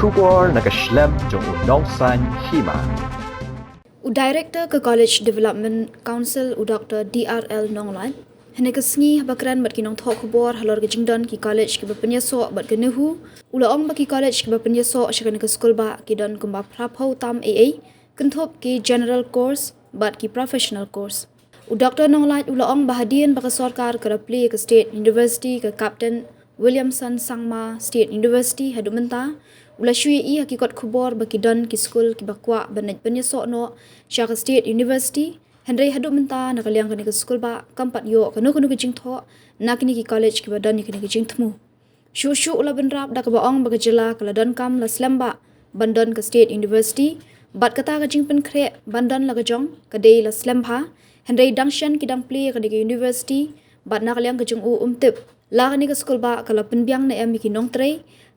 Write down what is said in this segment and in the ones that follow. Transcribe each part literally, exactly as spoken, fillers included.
Khubor na ka shlem jong u Nongsaiñ Hima. U Director ka College Development Council, u Doctor D R L Nonglait, hynne ka sngi haba kren bad ki nongthoh khubor halor ka jingdon ki college kiba pynïasoh bad ka NEHU, u la ong ba ki college kiba pynïasoh sha kane ka skulbah ki don kumba phraphew tam ei ei, kynthup ki general course bad ki professional course. U Doctor Nonglait u la ong ba hadien ba ka sorkar ka la plie ka State University ka Captain Williamson Sangma State University haduh mynta, u la shu ïohi ha ki kot khubor ba ki don ki skul kiba kwah ban leit pynïasoh noh sha ka State University, hynrei haduh mynta na ka liang kane ka skulbah kam pat ïoh kano kano ka jingthoh na kine ki college kiba don ïa kane ka jingthmu. Shuh shuh u la bynrap da kaba ong ba ka jylla ka la donkam la slem bha ban don ka State University, bad kata ka jingpynkhreh ban don la ka jong ka dei la slem bha, hynrei dang shen ki dang plie ïa kane ka university, bad na ka liang ka jong u um tip la kane ka skulbah ka la pynbiang ne em ïa ki nongtrei,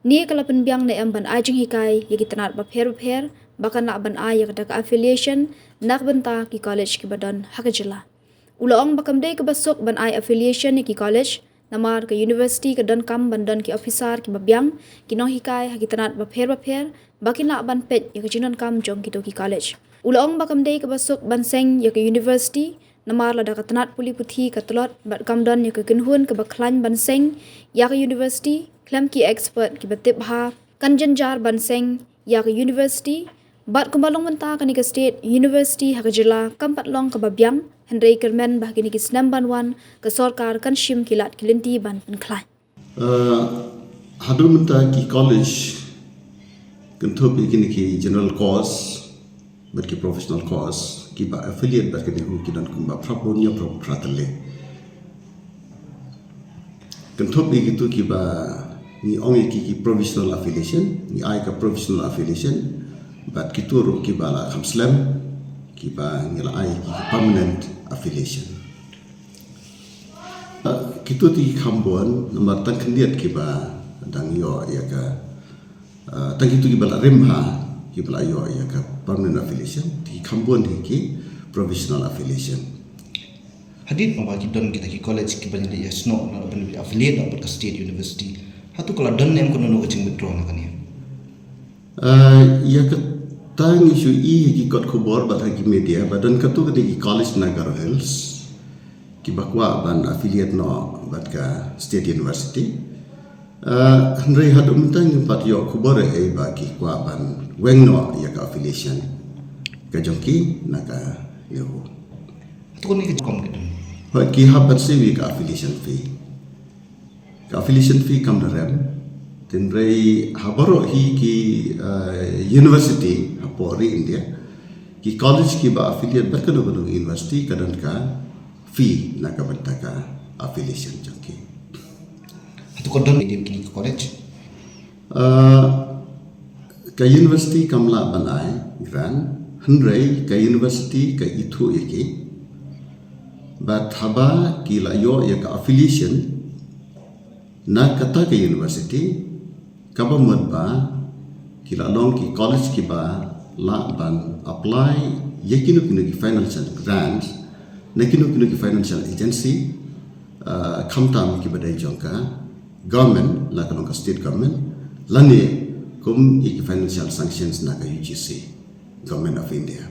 ne ka la pynbiang ne em ban ai jinghikai ïa ki tnat bapher bapher ba kan lah ban ai ïa kata ka affiliation na ka bynta ki college kiba don ha ka jylla. U la ong ba kam dei kaba suk ban ai affiliation ïa ki college, namar ka university ka donkam ban don ki officer kiba biang, ki nonghikai ha ki tnat bapher bapher ba kin lah ban peit ïa ka jingdonkam jong kito ki college. U la ong ba kam dei kaba suk ban seng ïa ka university, namar lada ka tnat pule puthi ka tlot bad kam don ïa ka kynhun kaba khlaiñ ban seng ïa ka university khlem ki expert kiba tip bha, kan jynjar ban seng ïa ka university, bad kumba long mynta kane ka State University ha ka jylla kam pat long kaba biang, hynrei kyrmen ba ha kine ki snem ban wan ka sorkar kan shim ki lad ki lynti ban pynkhlaiñ. Uh, haduh mynta ki college, kynthup ïa kine ki general course bad ki professional course, kiba affiliate bad ka NEHU ki don kumba phraphew hynñiew, phraphew phra tylli. Kynthup ïa kito kiba ngi ong ïa ki, ki provisional affiliation, ngi ai ka provisional affiliation, bad kito ruh kiba la kham slem, kiba ngi la ai ki, ki permanent affiliation. Uh, kito te ki kham bun, namar tang khyndiat kiba dang ïoh ïa ka, uh, tang kito kiba la rim bha, kiba la ïoh ïa ka permanent affiliation, te ki kham bun hi ki provisional affiliation. Hadien ba ki don kita ki college kiba ngi ïa snoh na ban affiliate na bad ka State University, hato ka la don ne em kano kano ka jing withdraw na kane? Uh, ïa kata ngi shu ïohi ha ki kot khubor bad ha ki media ba don katto katne ki college na Garo Hills kiba kwah ban affiliate noh bad ka State University. Uh, hynrei haduh mynta ngim pat ïoh khubor ei ei ba ki kwah ban weng noh ïa ka affiliation ka jong ki na ka NEHU. Hato kane ka jingkom ka don? Hooid, ki hap ban siew ïa ka affiliation fee. Ka affiliation fee kam da rem. Hynrei ha baroh hi ki, uh, university hapoh ri India, ki college kiba affiliate bad kano kano university ka don ka fee na ka bynta ka affiliation jong ki. Hato ka don ïa kine ki college? Uh, ka university kam lah ban ai grant, hynrei ka university ka ithuh ïa ki. Bad haba ki la ïoh ïa ka affiliation na kata ka university, kaba mut ba ki la long ki college kiba lah ban apply ïa kino kino ki financial grants na kino kino ki financial agency, uh, khamtam kiba dei jong ka government, la ka long ka state government, lane kum ïa ki financial sanctions na ka U G C, Government of India.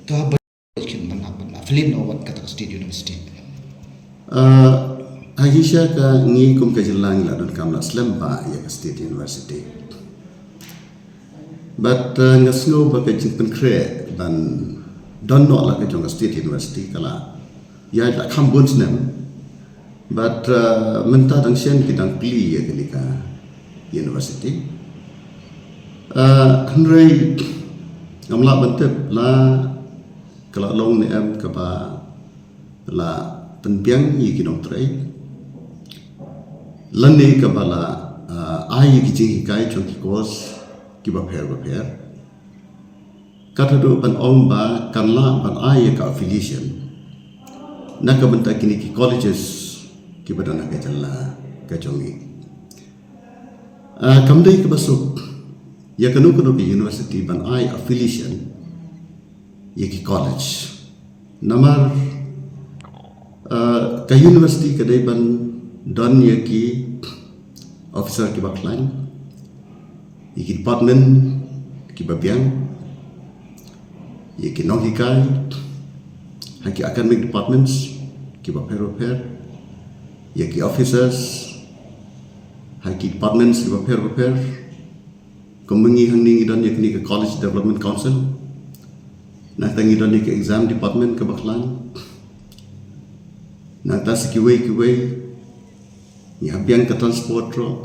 To ba kin ban ban affiliate noh wat kata ka State University. Uh, ha ki sha ka ngi kum ka jylla ngi la donkam la slem bha ïa ka State University. Bad, uh, nga sngew ba ka jingpynkhreh ban don noh la ka jong ka State University ka la ïaid la kham bun snem. Bad, uh, mynta dang shen ki dang plie ïa kane ka university. Uh, hynrei ngam lah ban tip la ka la long ne em kaba la pynbiang ïa ki nongtrei, lane kaba la, uh, ai ïa ki jinghikai jong ki course kiba pher ba pher. Kata haduh ban ong ba kan lah ban ai ïa ka affiliation na ka bynta kine ki colleges kiba don ha ka jylla ka jong ngi. Ah, kam dei kaba suk ïa kano kano ka university ban ai affiliation ïa ki college. Namar, ah, ka university ka dei ban don ïa ki officer kiba khlaiñ, Ïa ki department kiba biang, ïa ki nonghikai ha ki academic departments kiba pher bapher, ïa ki officers ha ki departments kiba pher bapher. Kumba ngi hangne ngi don ïa kane ka College Development Council, nangta ngi don ïa ka exam department kaba khlaiñ, nangta sa kiwei kiwei ngi hap biang ka transport ruh.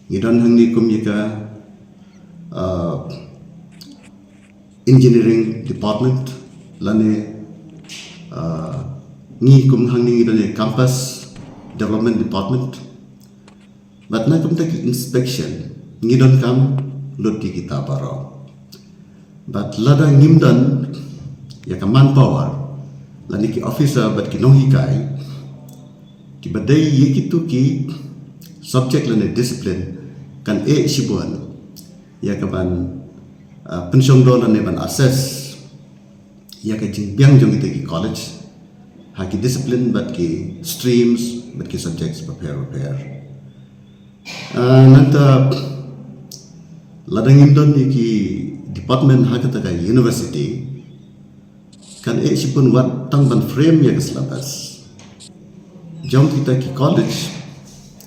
Ngi don hangne kum ïa ka, uh, engineering department, lane, uh, ngi kum hangne ngi don ïa campus development department. Bad na kumta ki inspection ngi donkam lut ïa kita baroh. Bad lada ngim don ïa ka manpower, lane ki officer bad ki nonghikai kiba dei ïa kitu ki subject lane discipline, kan eh shibun ïa kaban, uh, pynshongdor lane ban assess ïa ka jingbiang jong kita ki college ha ki discipline bad ki streams bad ki subjects bapher bapher. Uh, nangta lada ngim don ïa ki department ha kata ka university, kan eh shibun wat tang ban frame ïa ka syllabus jong kita ki college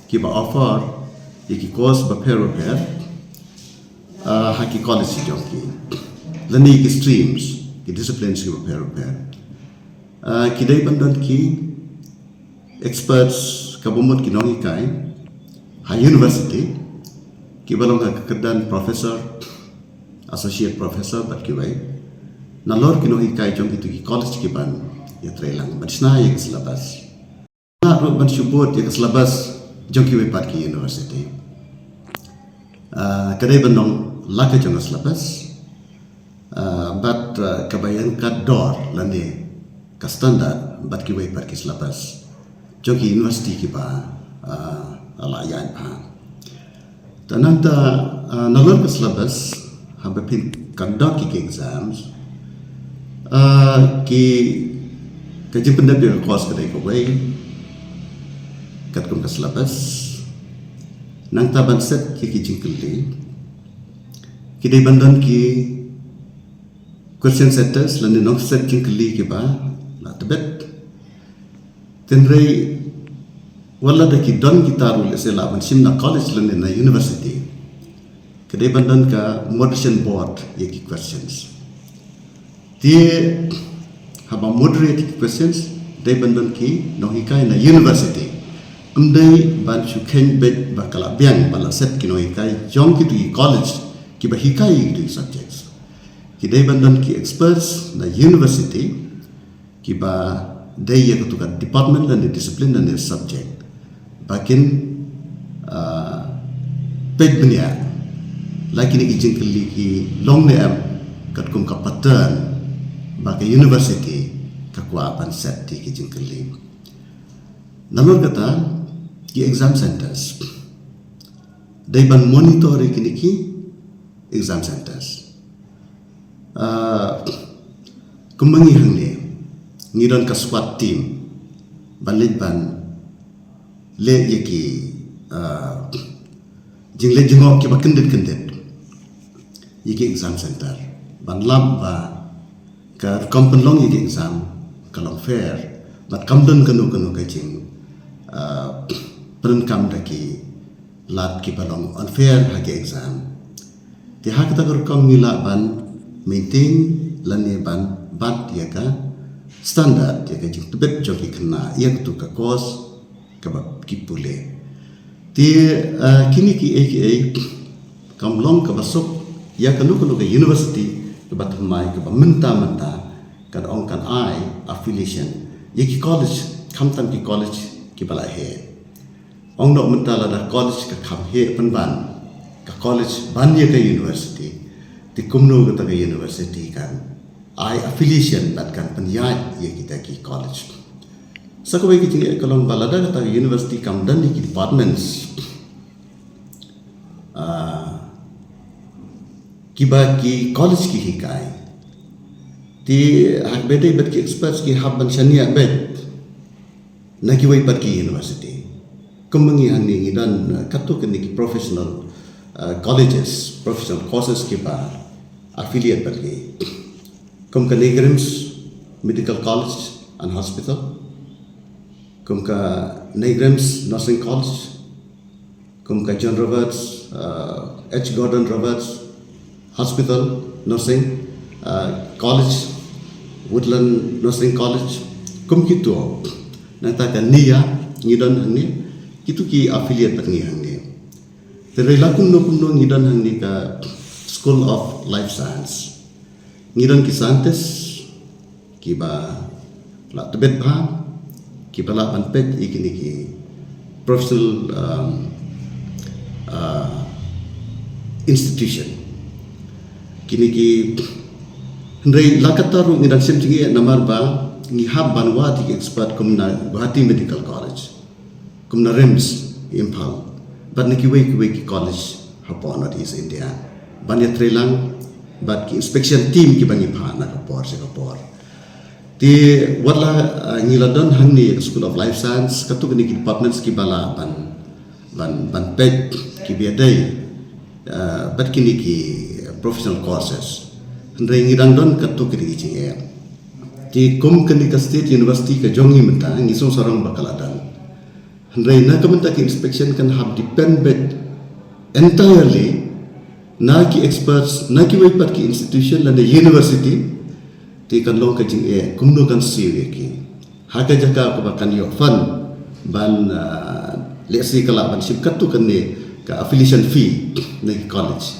kiba offer ïa ki course bapher bapher, uh, ha ki college jong ki, lane ki streams, ki disciplines kiba pher bapher. Uh, ki dei ban don ki experts, kaba mut ki nonghikai ha university, kiba long ha ka kyrdan professor, associate professor bad kiwei. Nalor ki nonghikai jong kitu ki college kiban ïatreilang ban shna ïa ka syllabus, nalor ruh ban shu bud ïa ka syllabus jong kiwei pat ki university. Uh, ka dei ban long la ka jong ka syllabus, uh, bad, uh, kaba ïeng katdor lane ka standard bad kiwei pat ki syllabus jong ki university kiba, uh, la ïaid bha. Te nangta, uh, nalor ka syllabus, haba phin conduct ïa ki exams, uh, ki, ka jingpyndep ïa ka course ka dei kawei katkum ka syllabus. Nangta ban set ïa ki jingkylli, ki dei ban don ki question setters lane nongset jingkylli kiba la tbit. Hynrei wat lada ki don kita ruh, lehse lah ban shim na college lane na university, ka dei ban don ka moderation board ïa ki questions. Te haba moderate ïa ki questions, dei ban don ki nonghikai na university. Ym dei ban shu kheiñ beit ba ka la biang ba la set ki nonghikai jong kitu ki college kiba hikai ïa kitu ki subjects. Ki dei ban don ki experts na university kiba dei ïa katu ka department lane discipline lane subject, ba kin, ah, peit bniah la kine ki jingkylli ki long ne em katkum ka pattern ba ka university ka kwah ban set ïa ki jingkylli. Nalor kata, ki exam centers dei ban monitor ïa kine ki exam centers. Ah, kumba ngi hangne, ngi don ka SWAT team ban leit ban leh ïa ki, ah, jingleh jingngop kiba kyndit kyndit ïa ki exam center, ban lap ba ka rukom pynlong ïa ki exam ka long fair, bad kam don kano kano ka jing, ah, pyndonkam da ki lad kiba long unfair ha ki exam. Te ha kata ka rukom ngi lah ban maintain lane ban bat ïa ka standard, ïa ka jingtbit jong ki khynnah ïa katu ka course kaba ki pule. Te, ah, kine kiei kiei kam long kaba suk ïa kano kano ka university kaba thymmai, kaba mynta mynta kan ong kan ai affiliation ïa ki college, khamtam ki college kiba la heh. Ong noh mynta lada college ka kham heh pynban, ka college ban ïa ka university, te kumno kata ka university kan ai affiliation bad kan pynïaid ïa kita ki college. Sa kawei ka jingeh ka long ba lada kata ka university kam don ïa ki departments, ah, kiba ki college ki hikai, te haba dei bad ki experts ki hap ban shaniah beit na kiwei pat ki university. Kumba ngi hangne ngi don, uh, katto katne ki professional, uh, colleges, professional courses kiba affiliate bad ngi. Kum ka NEIGRIHMS Medical College and Hospital, kum ka NEIGRIHMS Nursing College, kum ka John Roberts, uh, H Gordon Roberts Hospital Nursing, uh, College, Woodland Nursing College, kum kito. Nangta ka NIA, ngi don hangne, kito ki affiliate bad ngi hangne. Te la kumno kumno ngi don hangne ka School of Life Science. Ngi don ki scientist kiba la tbit bha, kiba la ban peit ïa kine ki professional, um, uh, institution. Kine ki, hynrei la katta ruh ngi dang shim jingeh namar ba ngi hap ban wad ïa ki expert kum na Guwahati Medical College, kum na RIMS Imphal, bad na kiwei kiwei ki college hapoh North East India ban ïatreilang bad ki inspection team kiba ngi phah na ka por sha ka por. Te wat la, uh, ngi la don hangne School of Life Science, katto katne ki departments kiba la ban, ban, ban peit kiba dei, uh, bad kine ki professional courses. Hynrei ngi dang don katto katne ki jingeh. Te kum kane ka state university ka jong ngi mynta, ngi sngewsarong ba ka la don. Hynrei na ka bynta ka inspection kan hap depend beit entirely na ki experts, na kiwei pat ki institution lane university. Te kan long ka jingeh kumno kan siew ïa ki. Ha ka jaka kaba kan ïoh fund ban, uh, let's say ka lah ban shim katto katne ka affiliation fee na ki college.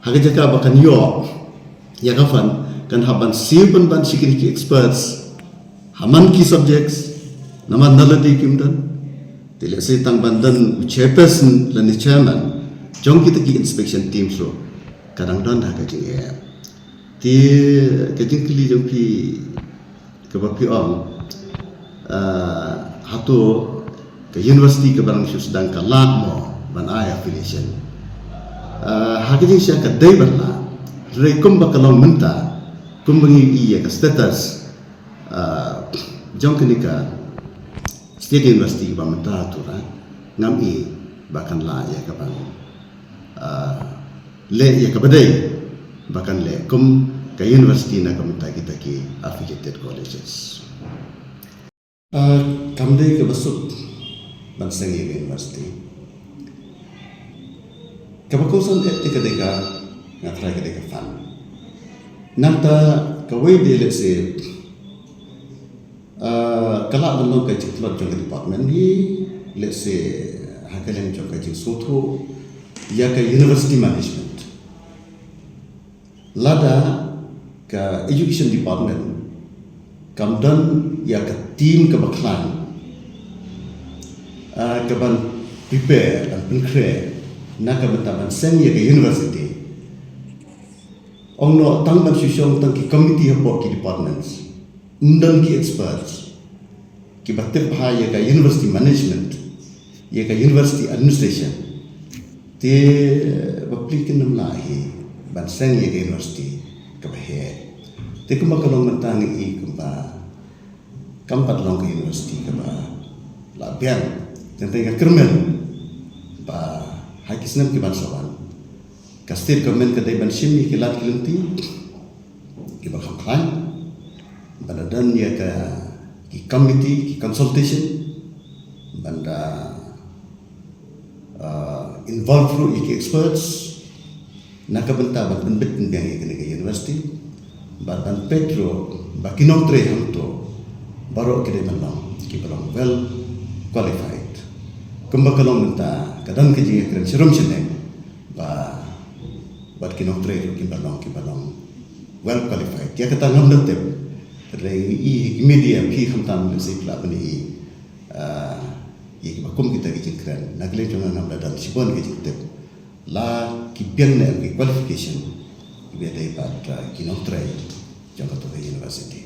Ha ka jaka ba kan ïoh ïa ka fund, kan hap ban siew pynban sha kine ki experts ha man ki subjects, namar na lade kim don. Te lehse tang ban don u chairperson lane chairman jong kita ki inspection teams ruh ka dang don ha ka jingeh. Te ka jingkylli jong phi kaba phi ong, ah, hato ka university kaba nang shu sdang ka lah mo ban ai affiliation? Ah, ha ka jingshisha ka dei ban lah, hynrei kumba ka long mynta, kumba ngi i ïa ka status, ah, jong kane ka state university ba mynta, hato ruh ngam i ba kan lah ïa ka ban, ah, leh ïa kaba dei ba kan leh kum ka university na ka bynta kita ki affiliated colleges. Ah, kam dei kaba suk ban seng ïa ka university. Kaba kongsan eh te ka dei ka, nga tharai ka dei ka fund. Nangta kawei de lehse, ah, ka lah ban long ka jingtlot jong ka department hi, lehse ha ka liang jong ka jingsngewthuh ïa ka university management. Lada ka education department kam don ïa ka team kaba khlaiñ, ah, kaban prepare, ban pynkhreh na ka bynta ban seng ïa ka university. Ong noh tang ban shu shong tang ki committee hapoh ki departments, ym don ki experts kiba tip bha ïa ka university management, ïa ka university administration. Te bapli kin ym lah hi ban seng ïa ka university kaba heh. Te kumba ka long mynta ngi i kumba kam pat long ka university kaba la biang. Teng teng ka kyrmen ba ha ki snem kiban sa wan, ka state government ka dei ban shim ïa ki lad ki lynti kiba kham khlaiñ, ban da don ïa ka, ki committee, ki consultation, ban da, ah, involve ruh ïa ki experts na ka bynta ban pynbit pynbiang ïa kane ka university, bad ban peit ruh ba ki nongtrei hangto baroh ki dei ban long kiba long well qualified. Kumba ka long mynta ka don ka jingïakren sharum shaneng ba wat ki nongtrei ruh kin ban long kiba long well qualified. Ïa kata ngam da tip. Hynrei ngi i ha ki media, phi khamtam lehse phi lah ban i, ah, ïa kiba kum kita ki jingkren. Na ka liang jong nga ngam da don shibun ki jingtip la ki biang ne em ki qualification kiba dei bad, ah, ki nongtrei jong kato ka university.